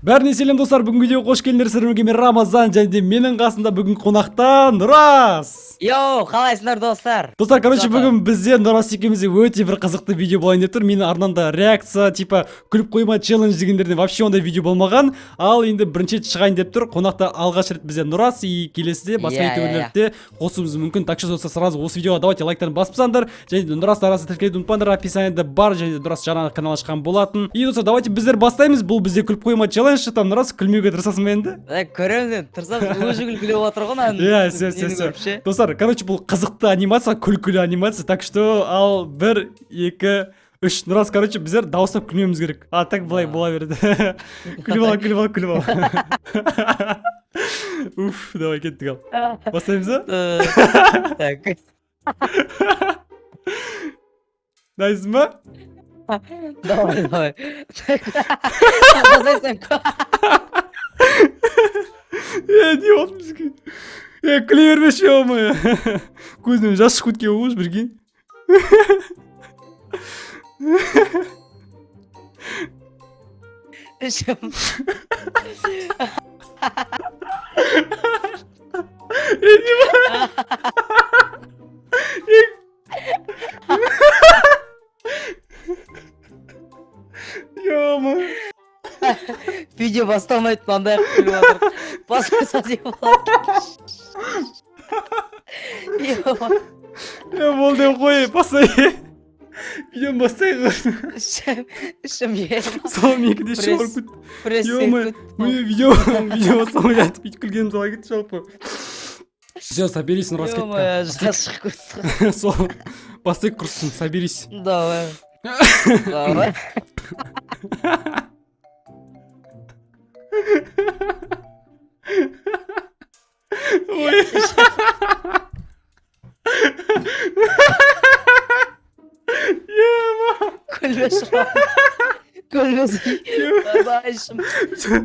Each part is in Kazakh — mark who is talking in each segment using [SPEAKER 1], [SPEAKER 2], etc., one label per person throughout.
[SPEAKER 1] Бәріне сәлем, достар! Бүгінгі видеоға қош келдіңдер. Сіздермен бірге мен, Рамазан, және де менің қасымда бүгін қонақта Нұрас.
[SPEAKER 2] Йоу, қалайсыңдар, достар?
[SPEAKER 1] Достар, короче,
[SPEAKER 2] Жата.
[SPEAKER 1] бүгін бізде Нұрас екеумізде өте бір қызықты видео болайын деп тұр. Менің арнамда реакция, типа күліп қойма челлендж дегендерден вообще ондай видео болмаған. Ал енді бірінші рет шығайын деп тұр. Қонақта алғаш рет бізде Нұрас, и келесіде басқа
[SPEAKER 2] Иә, иә,
[SPEAKER 1] ютуберлерді де қосуымыз мүмкін. Так что, достар, сразу осы видеоға давайте лайктарын басып тастаңдар. Және де Нұрас арнасын тіркелуді ұмытпаңдар, описаниеда бар. Және де Нұрас жаңа канал ашқан болатын. И, достар, давайте біздер бастаймыз. Бұл бізде күліп қойма челлендж. Там, Нұрас, күлмеуге тырысасың ба енді?
[SPEAKER 2] Ә, көреміз енді, тырысамыз, өзі күлкілеп отыр ғой мынаны.
[SPEAKER 1] Иә, все, все,
[SPEAKER 2] Нені
[SPEAKER 1] все.
[SPEAKER 2] көріп ше.
[SPEAKER 1] Достар, короче, бұл қызықты анимация, күлкілі анимация. Так что, ал, бір, екі, үш. Нұрас, короче, біздер дауыстап күлмеуіміз керек. А так былай бола береді. Күліп ал, күліп ал, күліп ал. Уф, давай, кеттік, ал. Бастаймыз ба?
[SPEAKER 2] Так.
[SPEAKER 1] Дайынсың ба?
[SPEAKER 2] Давай, давай. Бастайсың.
[SPEAKER 1] Е, не болды бізге? Е, күле бермеші, ё-моё. Көзімнен жас шығып кеткен ғой, прикинь.
[SPEAKER 2] Ішім.
[SPEAKER 1] Е, не болды? Е. Ё-моё.
[SPEAKER 2] Видео басталмайды, мынандай қылып күліп отыр. Бастаса деп болады. Ё-моё.
[SPEAKER 1] Е, болды, қой, бастай. Видеоны бастайық.
[SPEAKER 2] Ішім, ішім е.
[SPEAKER 1] Сол менікі де
[SPEAKER 2] Пресс.
[SPEAKER 1] шығарып кетті.
[SPEAKER 2] Пресс.
[SPEAKER 1] Ё-моё. Мен видео бастамай жатып бүйтіп күлгенім солай кетті жалпы. Все, соберись, Нұрас, кеттік.
[SPEAKER 2] Ё-моё, жас шығып кетті.
[SPEAKER 1] Сол, бастайық, құрсын, соберись.
[SPEAKER 2] Давай. Давай.
[SPEAKER 1] Ой. Ема.
[SPEAKER 2] Күлмеші. Күлмесі. Давай, ішім.
[SPEAKER 1] Все,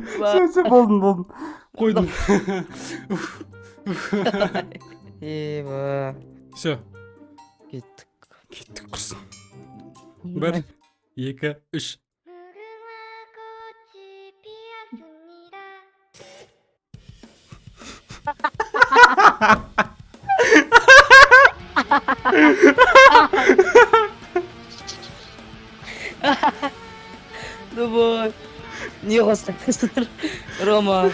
[SPEAKER 1] все, болдым, болдым. Қойдым.
[SPEAKER 2] Еба.
[SPEAKER 1] Все,
[SPEAKER 2] Кеттік.
[SPEAKER 1] кеттік, құрсын. Бір, екі, үш.
[SPEAKER 3] 무궁화 꽃이 피었습니다.
[SPEAKER 2] Давай. Не қостыңыздар? Рома.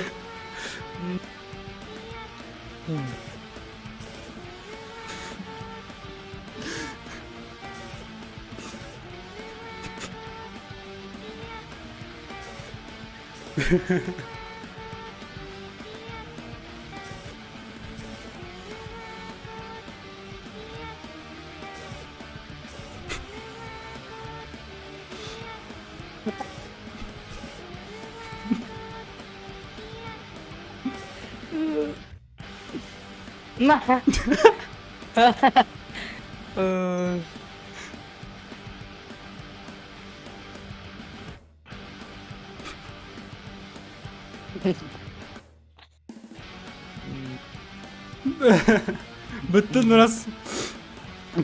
[SPEAKER 1] Бітті, Нұрас.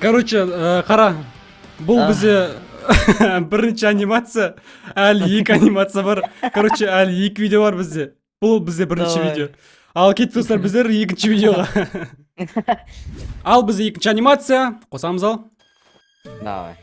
[SPEAKER 1] Короче, қара. Бұл бізде бірінші анимация. Әлі екі анимация бар. Короче, әлі екі видео бар бізде. Бұл бізде бірінші
[SPEAKER 2] Давай.
[SPEAKER 1] видео. Ал кеттік, достар, біздер екінші видеоға. Ал бізде екінші анимация. Қосамыз, ал.
[SPEAKER 2] Давай.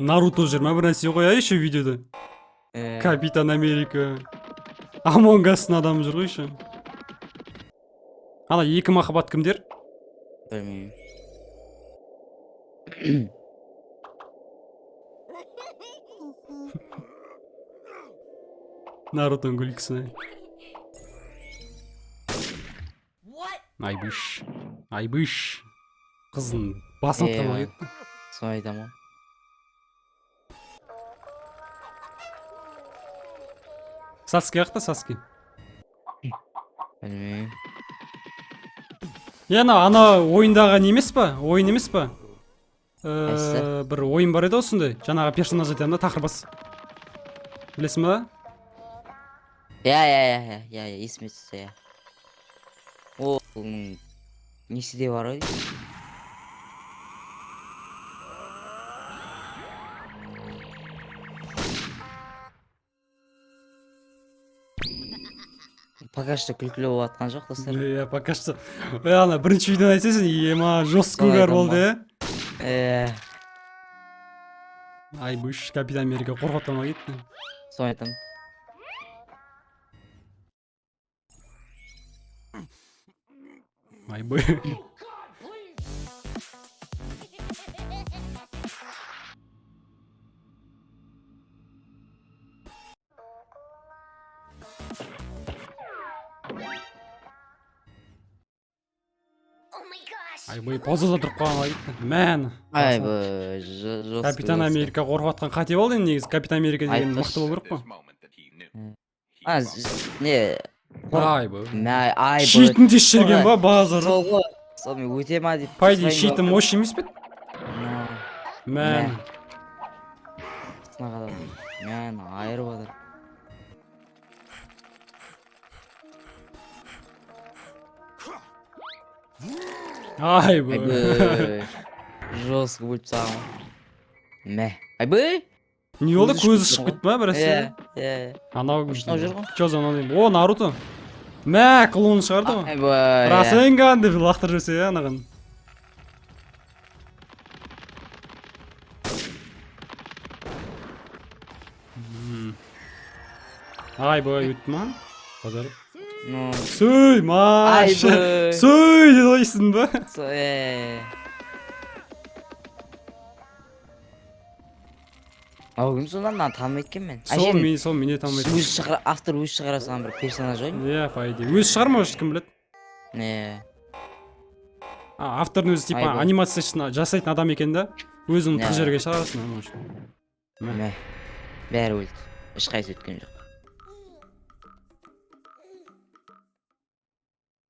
[SPEAKER 1] Наруто жүр ма, бір нәрсе ғой, а, еще видеода.
[SPEAKER 2] Э,
[SPEAKER 1] Капитан Америка. Амонг Астың адамы жүр ғой еще. Ана екі махаббат кімдер?
[SPEAKER 2] Білмеймін.
[SPEAKER 1] Нарутоның күлкісі. Айбыш. Айбыш. Қыздың басын
[SPEAKER 2] Е,
[SPEAKER 1] атқан кетті.
[SPEAKER 2] Соны айтамын ғой.
[SPEAKER 1] Саски жақта, Саски.
[SPEAKER 2] Білмеймін.
[SPEAKER 1] Е, ана ойындағы не емес па? Ойын емес па?
[SPEAKER 2] Қайсысы?
[SPEAKER 1] Бір ойын бар еді осындай. Жаңағы персонаж айтамын да, тақырбас. Білесің ба?
[SPEAKER 2] Иә, иә, иә, иә, иә, иә, есіме түсті, иә. О, бұның несі де бар ғой. Пока что күлкілі болып жатқан жоқ, достар.
[SPEAKER 1] Иә, пока что. Е, ана бірінші видеоны айтсайсың, ема, жесткий
[SPEAKER 2] Солай
[SPEAKER 1] угар
[SPEAKER 2] айтамын
[SPEAKER 1] болды,
[SPEAKER 2] ғой.
[SPEAKER 1] иә.
[SPEAKER 2] Э,
[SPEAKER 1] Айбыш, Капитан Америка қорқытқан кетті.
[SPEAKER 2] Соны айтамын.
[SPEAKER 1] Айбай. Айбай, позада тұрып қалған кетті. Мән.
[SPEAKER 2] Айбай, жестко.
[SPEAKER 1] Капитан
[SPEAKER 2] Жестко.
[SPEAKER 1] Америка қорқып қате болды енді негізі. Капитан Америка деген
[SPEAKER 2] Айтпашы.
[SPEAKER 1] мықты болу керек қой.
[SPEAKER 2] А, не,
[SPEAKER 1] Айбай.
[SPEAKER 2] мә, айбай.
[SPEAKER 1] Щитін тесіп жіберген ба, базар.
[SPEAKER 2] Сол ғой. Сол мен өте ма деп.
[SPEAKER 1] По идее,
[SPEAKER 2] сұрайын
[SPEAKER 1] щиті
[SPEAKER 2] деп
[SPEAKER 1] мощь емес пе?
[SPEAKER 2] жатырмын.
[SPEAKER 1] Мән.
[SPEAKER 2] Сына қадам. Мән, айырып жатыр.
[SPEAKER 1] Айбай.
[SPEAKER 2] Айбай. Жестко бөліп тастаған ғой. Мә. Айбай.
[SPEAKER 1] Не болды,
[SPEAKER 2] Көзі
[SPEAKER 1] көзі
[SPEAKER 2] шығып
[SPEAKER 1] шығып кетті ма біресе?
[SPEAKER 2] Иә, иә.
[SPEAKER 1] Анау
[SPEAKER 2] Мынау жүр ғой.
[SPEAKER 1] Че за анау деймін. О, Наруто. Мә, клон шығарды ғой.
[SPEAKER 2] Айбай.
[SPEAKER 1] Расенган деп лақтырып жіберсе, иә, анаған. Айбай, өтті ма? Базар.
[SPEAKER 2] Ну,
[SPEAKER 1] Сөй, маш.
[SPEAKER 2] Айбай.
[SPEAKER 1] Сөй деді ғой, естідің ба?
[SPEAKER 2] Е. Ау, кім сонда, мынаны танымайды екенмін мен.
[SPEAKER 1] Сол мен, сол мен де танымайды.
[SPEAKER 2] Өзі шығара, автор өзі шығара салған бір персонаж ғой.
[SPEAKER 1] Иә, по идее. Өзі шығар ма, кім біледі?
[SPEAKER 2] Не.
[SPEAKER 1] А, автордың өзі типа
[SPEAKER 2] Айбай.
[SPEAKER 1] анимация жасайтын адам екен да. Өзін тық
[SPEAKER 2] Иә.
[SPEAKER 1] жерге шығарасың, может. Мә.
[SPEAKER 2] Мә. Бәрі өлді. Ешқайсысы өткен жоқ.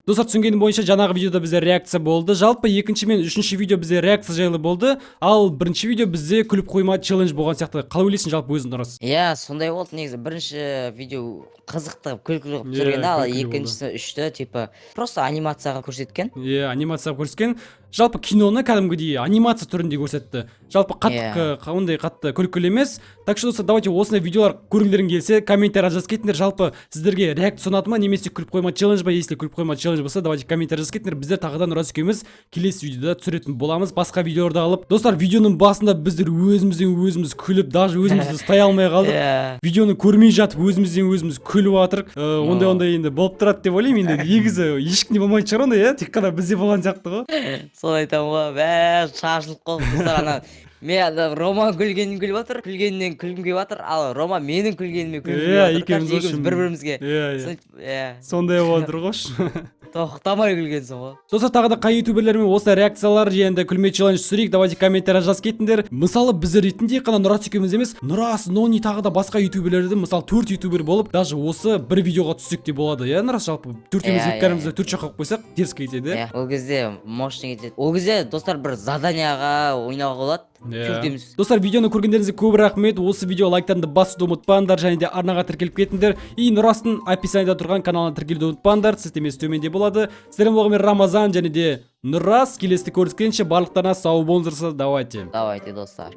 [SPEAKER 1] Достар, түсінгенім бойынша, жаңағы видеода бізде реакция болды. Жалпы екінші мен үшінші видео бізде реакция жайлы болды. Ал бірінші видео бізде күліп қойма челлендж болған сияқты. Қалай ойлайсың жалпы өзің, Нұрас?
[SPEAKER 2] Иә, сондай болды негізі. Бірінші видео қызықты қылып, күлкілі қылып
[SPEAKER 1] Иә,
[SPEAKER 2] түсірген, ал
[SPEAKER 1] күлкілі болды.
[SPEAKER 2] екіншісі, үшті типа просто анимацияға көрсеткен.
[SPEAKER 1] Иә, анимация көрсеткен. Жалпы киноны кәдімгідей анимация түрінде көрсетті. Жалпы қатты
[SPEAKER 2] Иә.
[SPEAKER 1] Ондай қатты күлкілі емес. Так что, достар, давайте осындай видеолар көргілерің келсе, комментарий жазып кетіңдер. Жалпы сіздерге реакция ұнады ма, немесе күліп қойма челлендж ба? Если күліп қойма челлендж болса, давайте комментарий жазып кетіңдер. Біздер тағы да Нұрас екеуміз келесі видеода түсіретін боламыз. Басқа видеоларды алып. Достар, видеоның басында біздер өзімізден өзіміз күліп, даже өзімізді ұстай алмай қалдық.
[SPEAKER 2] Иә.
[SPEAKER 1] Видеоны көрмей жатып өзімізден өзіміз күліп жатырық. Ондай
[SPEAKER 2] Но.
[SPEAKER 1] Ондай енді болып тұрады деп ойлаймын. Енді негізі ешкімде болмайтын шығар ондай, иә, тек қана бізде болған сияқты ғой.
[SPEAKER 2] Соны айтамын ғой, бәрі шашылып қалды, достар. Ана мен ана Рома күлгенін күліп жатыр, күлгенінен күлгім келіп жатыр, ал Рома менің күлгеніме күлгім келіп
[SPEAKER 1] Иә,
[SPEAKER 2] жатыр.
[SPEAKER 1] екеуміз
[SPEAKER 2] Короче, екеуміз
[SPEAKER 1] в общем,
[SPEAKER 2] бір бірімізге
[SPEAKER 1] иә иә
[SPEAKER 2] сөйтіп, иә,
[SPEAKER 1] сондай болып жатыр ғой.
[SPEAKER 2] Тоқтамай күлгенсің ғой.
[SPEAKER 1] Достар, тағы да қай ютуберлермен осындай реакциялар және де күлме челлендж түсірейік, давайте комментарий жазып кетіңдер. Мысалы, біздер ретінде қана Нұрас екеуміз емес, Нұрас, Нони, тағы да басқа ютуберлерді, мысалы, төрт ютубер болып даже осы бір видеоға түссек те болады, иә, Нұрас? Жалпы төртеуміз
[SPEAKER 2] Иә, иә,
[SPEAKER 1] екі төрт жаққа қойып қойсақ, дерзко кетеді, иә.
[SPEAKER 2] Иә, ол кезде мощный кетеді. Ол кезде, достар, бір заданияға ойнауға болады
[SPEAKER 1] Иә.
[SPEAKER 2] төртеуміз.
[SPEAKER 1] Достар, видеоны көргендеріңізге көп рахмет. Осы видео лайктарыңды басуды ұмытпаңдар және де арнаға тіркеліп кетіңдер. И Нұрастың описаниеда тұрған каналына тіркелуді ұмытпаңдар. Сілтемесі төменде болады. Сіздермен болған мен, Рамазан, және де Нұрас. Келесі көріскенше барлықтарына сау болыңыздар. Давайте.
[SPEAKER 2] Давайте, достар.